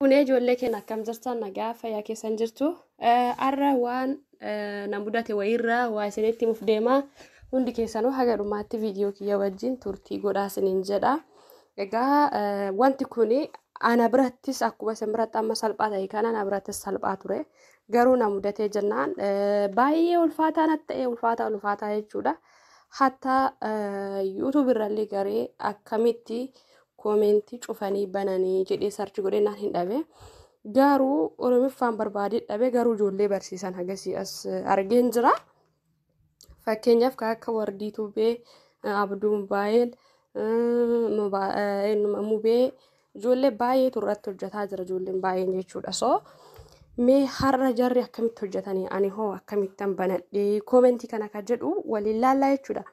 Kunee ijoollee keenya akkam jirtan, nagaa fayyaa keessan jirtu? Har'a waan na mudate wayiirraa waa isinitti himuuf deema. Hundi keessanuu haga dhumaatti viidiyoo kiyya wajjin turtii godhaa isiniin jedha. Egaa wanti kun ana birattis akkuma isin biratti amma salphaa ta'e kana ana birattis salphaa ture. Garuu na mudatee jennaan baay'ee ulfaataa natti ta'e, ulfaataa ulfaataa jechuudha. Hatta YouTube irrallee garee akkamitti koomentii cufanii bananii jedhee search godhee naan hin dhabe. Garuu Oromiffaan barbaadee dhabe, garuu ijoollee barsiisan hagasii as argeen jira. Fakkeenyaaf kan akka Wardii Tubee, Abduu Mobaayil, Mubee, ijoollee baay'eetu irratti hojjetaa jira, ijoolleen baay'een jechuudha. So mee har'a jarri akkamitti hojjetanii, ani hoo akkamittan banadhee koomentii kana kan jedhu waliin laallaa jechuudha.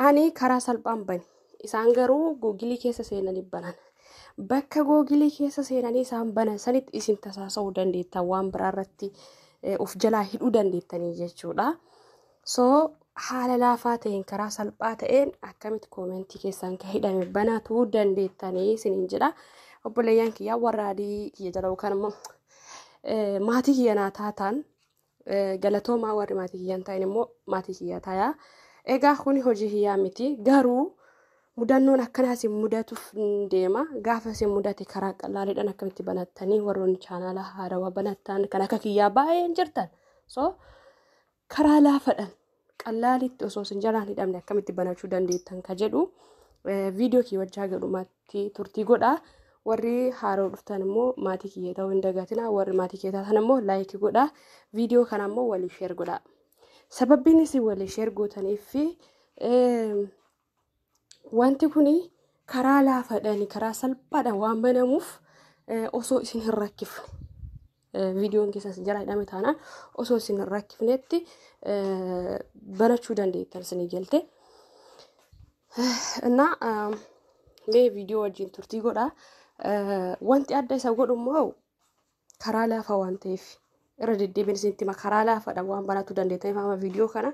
Ani karaa salphaan bane. Isaan garuu Googilii keessa seenanii banan. Bakka Googilii keessa seenanii isaan banan sanitti isin tasaasa'uu dandeettan, waan biraa irratti of jalaa hidhuu dandeettanii jechuudha. So haala laafaa ta'een, karaa salphaa ta'een akkamitti koomentii keessan kan hidhame banatuu dandeettanii isiniin jedha. Obboleeyyan kiyyaa warra adii kiyya jala yookaan immoo maatii kiyya naa taatan galatoomaa, warri maatii kiyya hin ta'in immoo maatii kiyya tayaa. Egaa kuni hojii kiyyaa miti, garuu mudannoon akkanaa isin mudatuuf deema. Gaafa isin mudate karaa qallaaliidhaan akkamitti banattanii, warroonni chaanaala haarawaa banattan kan akka kiyyaa baay'een jirtan. So karaa laafaadhaan qallaalitti osoo isin jalaan hidhamne akkamitti banachuu dandeettan ka jedhu viidiyoo kiyya wajjin haga dhumaatti turtii godhaa. Warri haaroo dhuftan immoo maatii kiyya ta'uu hin dagatinaa. Warri maatii kiyya taatan immoo like godhaa. Viidiyoo kana immoo walii share godhaa. Sababbiin isin walii share gootaniif fi wanti kun karaa laafaadhaan, karaa salphaadhaan waan banamuuf, osoo isin hin rakkifne, viidiyoon keessan isin jala hidhame taanaan osoo isin hin rakkifnetti banachuu dandeettan isinii galte. Innaa mee viidiyoo wajjin turtii godhaa. Wanti adda isa godhu immoo karaa laafaa waan ta'eef irra deddeebiin isinitti hima, karaa laafaadhaan waan banachuu dandeettaniif amma viidiyoo kana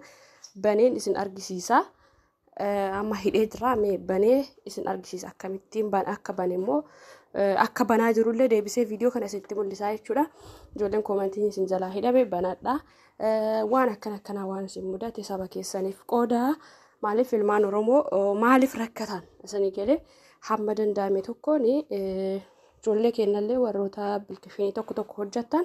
baneen isin argisiisa. Amma hidhee jira, mee banee isin argisiisa. Akkamittiin akka bane immoo, akka banaa jirullee deebisee viidiyoo kana isinitti mul'isaa jechuudha. Ijoolleen koomentiin isin jalaa hidhame banadha. Waan akkana akkanaa waan isin mudate saba keessaniif qooda. Maaliif ilmaan Oromoo maaliif rakkatan isinii galee? Hamma danda'ame tokkoon ijoollee keenyallee warroota appilikeeshinii tokko tokko hojjetan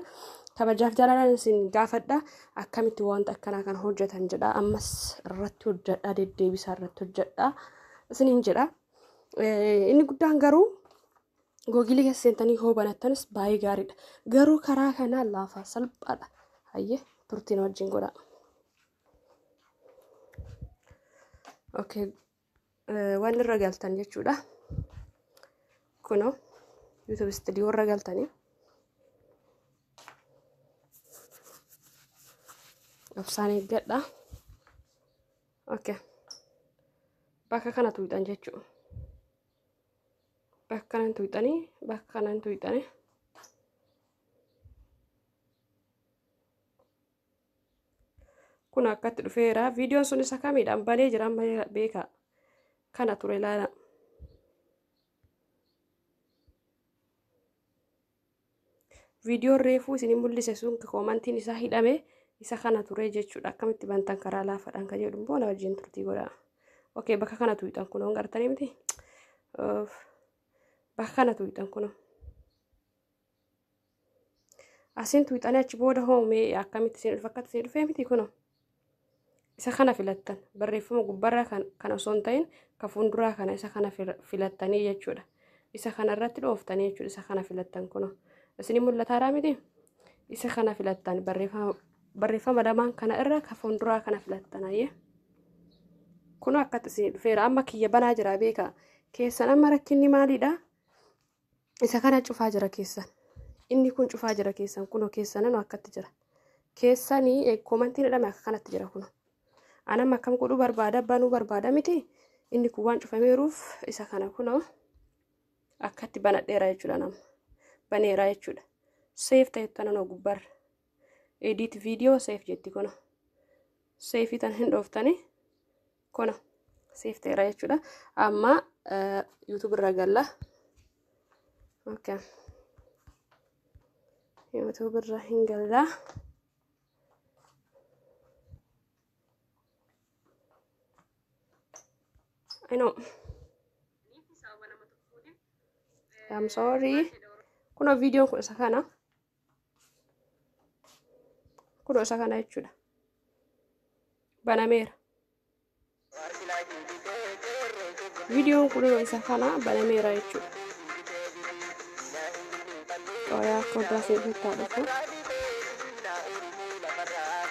kabajaaf jaalalaan isin gaafadha. Akkamitti wanta akkanaa kana hojjetan jedha. Ammas irratti hojjedha, deddeebisaa irratti hojjedha isiniin jedha. Inni guddaan garuu Googilii keessa seentanii hoo banattanis baay'ee gaariidha. Garuu karaa kanaa laafaa salphaadha. Hayyee, turtiin wajjin godha. Okay. Waan irra galtan jechuudha. Kunoo YouTube Studio irra galtanii. Obsaan eeggadha. Okay. Bakka kana tuuxan jechuudha. Bakka kanan tuuxanii, bakka kanan tuuxanii. Kun akkatti dhufeera. Viidiyoon sun isa kamiidhaan banee jira amma beekaa. Kana ture, ilaala. Viidiyoon reefuu isin mul'ise sun koomantiin isaa hidhame isa kana ture jechuudha. Akkamitti bantan karaa laafaadhaan kan jedhu immoo na wajjin turtii godha. Okay, bakka kana tuuxan kunoo gartanii miti. Bakka kana tuuxan kunoo. Asiin tuuxanii achi booda hoomee akkamitti isin dhufa, akkatti isin dhufee miti kunoo. Isa kana filattan, barreeffama gubbarraa kan osoo hin ta'in kan fuulduraa kana, isa kana filattanii jechuudha. Isa kana irratti dhooftanii jechuudha, isa kana filattan kunoo. Isin mul'ataaraa miti? Isa kana filattan, barreeffama lamaan kana irra kan fuulduraa kana filattan ayyee. Kun akkatti isin dhufeera. Amma kiyya banaa jira, beekaa. Keessan amma rakkinni maalidha? Isa kana cufaa jira keessan. Inni kun cufaa jira keessan, kunoo keessan akkatti jira. Keessanii koomantiin hidhame akka kanatti jira kunoo. Anam akkam godhuu barbaada, banuu barbaada miti. Inni kun waan cufameeruuf isa kana kunoo akkatti banadheera jechuudha nama. Baneera jechuudha. Save ta'e tananoo gubbarra. Edit video save jetti kunoo. Save tan hin dhooftanii kunoo save ta'eera jechuudha. Amma YouTube irra galla. Okay. YouTube irra hin gallaa. I know. I'm sorry. Kunoo viidiyoon kun isa kana. Kunoo isa kana jechuudha. Banameera. Viidiyoon kun isa kana banameera jechuudha. Qoyaa akka biraa seebitti haa dhufu.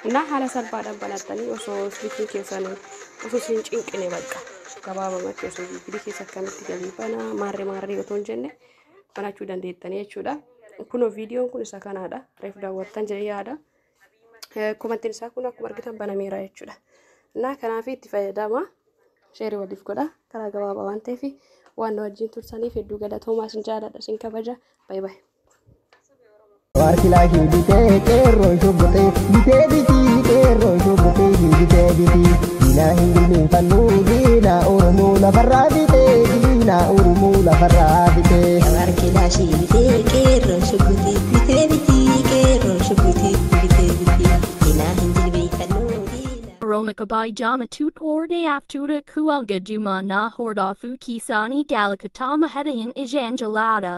Innaa haala salphaadhaan banattanii osoo silkiin keessan osoo isin cinqine, bakka gabaabamatti osoo bilbilii keessa akkamitti galii banaa maarree maarree otoo hin jenne banachuu dandeettanii jechuudha. Kunoo viidiyoon kun isa kanaadha. Reefu daawwattan jedhee yaada. Komantiin isaa kun akkuma argitan banameera jechuudha. Innaa kanaaf itti fayyadama. Share waliif godha. Karaa gabaabaa waan ta'eef, waan na wajjin turtaniif hedduu galatoomaa, isin jaaladha, isin kabaja. Bye bye. Warkilaashii bitee qeerroon shubbutee, bitee bitii, qeerroon shubbutee, bitee bitii. Diinaa hin jilbeenfannu, diinaa Oromoo lafarraa bitee, diinaa Oromoo lafarraa bitee. Warkilaashii bitee qeerroon shubbutee, bitee bitii, qeerroon shubbutee, bitee bitii. Diinaa hin jilbeenfannu diinaa. Veronica by Jama Tutor de Aftuda Kualga Juma na Hordafu Kisani Galakatama Hedayan Ijanjalada.